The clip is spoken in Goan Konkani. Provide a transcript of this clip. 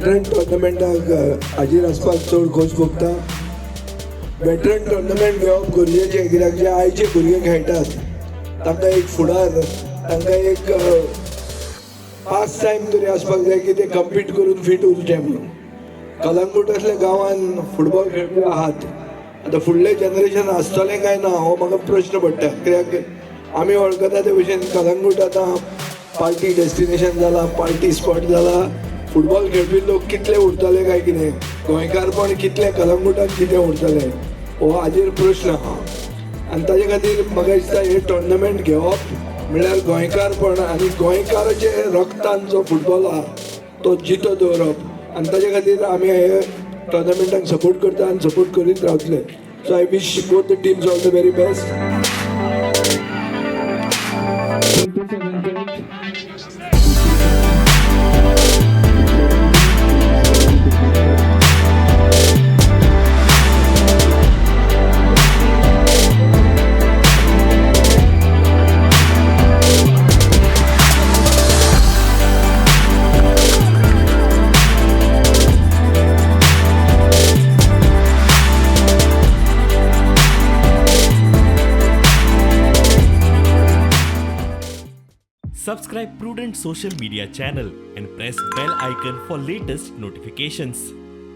वेटरन टोर्नामेंटाक हाजीर आसपाक चड खोस भोगता. वेटरन टोर्नामेंट घेवप गरजेचें, कित्याक जे आयचे भुरगे खेळटात तांकां एक फुडार, तांकां एक पास टायम तरी आसपाक जाय की ते कम्पीट करून फीट उरचे म्हणून. कलंगूट असल्या गांवान फुटबॉल खेळपी आहात, आतां फुडलें जनरेशन आसतलें काय ना हो म्हाका प्रश्न पडटा, कित्याक आमी वळखता ते भशेन कलंगूट आतां पार्टी डेस्टिनेशन जाला, पार्टी स्पॉट जाला. फुटबॉल खेळपी लोक कितले उरतले काय कितें, गोंयकारपण कितलें कलंगूटान कितें उरतलें, हो हाजेर प्रश्न आहा. आनी ताजे खातीर म्हाका दिसता हे टोर्नामेंट घेवप म्हळ्यार गोंयकारपण आनी गोंयकाराचे रक्तान जो फुटबॉल आहा तो जितो दवरप, आनी ताजे खातीर आमी हे टोर्नामेंटाक सपोर्ट करता आनी सपोर्ट करीत रावतले. So I wish both the teams all the very best. 27 correct. Subscribe Prudent Social Media channel and press bell icon for latest notifications.